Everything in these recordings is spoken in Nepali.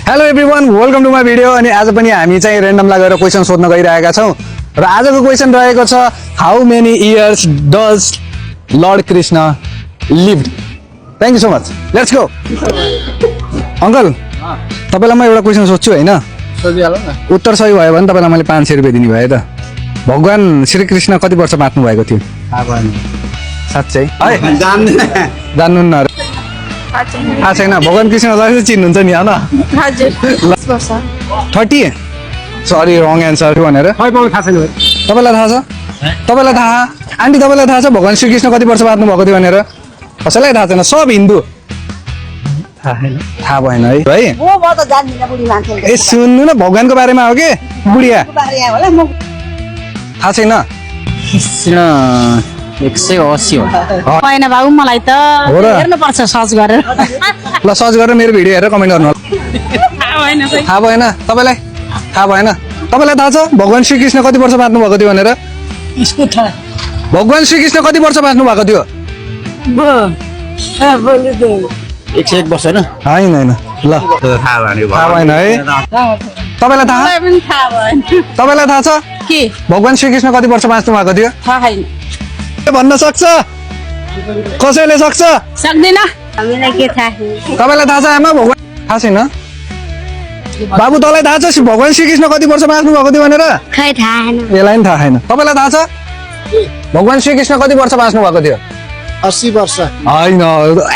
Hello everyone, welcome to my video. अनि आज पनि हामी चाहिँ र्यान्डमलाई गएर क्वेसन सोध्न गइरहेका छौँ र आजको क्वेसन रहेको छ, how many years does lord Krishna lived? Thank you so much, let's go. Uncle, तपाईँलाई म एउटा क्वेसन सोध्छु होइन, उत्तर सही भयो भने तपाईँलाई मैले 500 रुपियाँ दिने भए त। भगवान श्रीकृष्ण कति वर्ष बाँच्नु भएको थियो? साँच्चै है? जान्नुहुन्न? थाहा छैन? भगवान कृष्णलाई चिन्नुहुन्छ नि होइन? 30? सरी, रङ एन्सर भनेर। तपाईँलाई थाहा छ? तपाईँलाई थाहा? आन्टी तपाईँलाई थाहा छ भगवान श्रीकृष्ण कति वर्ष बाँच्नु भएको थियो भनेर? कसैलाई थाहा छैन, सब हिन्दू। थाहा भएन है भाइ? ए सुन्नु न, भगवानको बारेमा हो कि बुढिया? थाहा छैन? 180 हो होइन बाबु, मलाई त हेर्नुपर्छ सर्च गरेर। ल सर्च गरेर मेरो भिडियो हेरेर कमेन्ट गर्नु। थाहा भएन तपाईँलाई? थाहा भएन? तपाईँलाई थाहा छ भगवान श्रीकृष्ण कति वर्ष बाँच्नु भएको थियो भनेर? भगवान श्रीकृष्ण कति वर्ष बाँच्नु भएको थियो? 101 वर्ष होइन? होइन ल, थाहा भएन है? तपाईँलाई थाहा? तपाईँलाई थाहा छ के भगवान श्रीकृष्ण कति वर्ष बाँच्नु भएको थियो? थाहा छैन। भन्न सक्छ? कसैले सक्छ? सक्दैन। तपाईँलाई थाहा छ आमा? भगवान थाहा छैन? बाबु तँलाई थाहा छ भगवान श्रीकृष्ण कति वर्ष बाँच्नु भएको थियो भनेर? यसलाई पनि थाहा छैन। तपाईँलाई थाहा छ भगवान श्रीकृष्ण कति वर्ष बाँच्नु भएको थियो? 80 वर्ष होइन,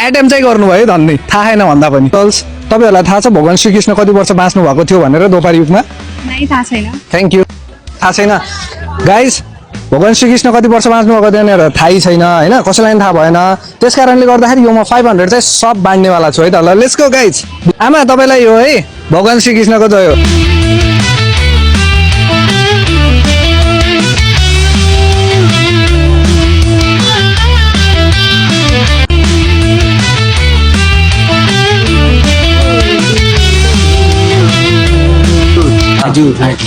एटेम्प चाहिँ गर्नुभयो धन्नै, थाहा छैन भन्दा पनि। तपाईँहरूलाई थाहा छ भगवान श्रीकृष्ण कति वर्ष बाँच्नु भएको थियो भनेर द्वापर युगमा? थाहा छैन। Thank you. थाहा छैन गाइज, भगवान श्रीकृष्ण कति वर्ष बाँच्नु भएको थियो भनेर थाहै छैन होइन, कसैलाई पनि थाहा भएन। त्यस कारणले गर्दाखेरि यो म 500 चाहिँ सब बाँड्नेवाला छु है त। ल लेट्स गो गाइज। आमा तपाईँलाई यो है भगवान श्रीकृष्णको जय हो।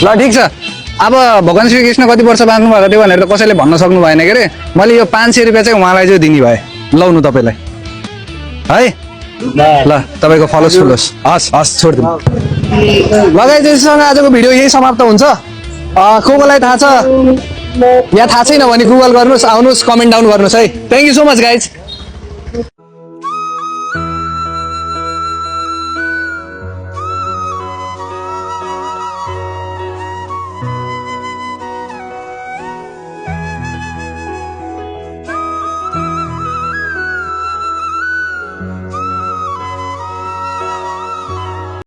ल ठिक छ, अब भगवान श्रीकृष्ण कति वर्ष बाँच्नु भएको थियो भनेर त कसैले भन्न सक्नु भएन के अरे। मैले यो 500 रुपियाँ चाहिँ उहाँलाई चाहिँ दिने भए। लाउनु तपाईँलाई है। ल तपाईँको फलोस फुलोस्। हस् हस्, छोडिदिनु। लगाइदिएसँग आजको भिडियो यही समाप्त हुन्छ। कोलाई थाहा छ या थाहा छैन भने गुगल गर्नुहोस्, आउनुहोस्, कमेन्ट डाउन गर्नुहोस् है। Thank you so much guys.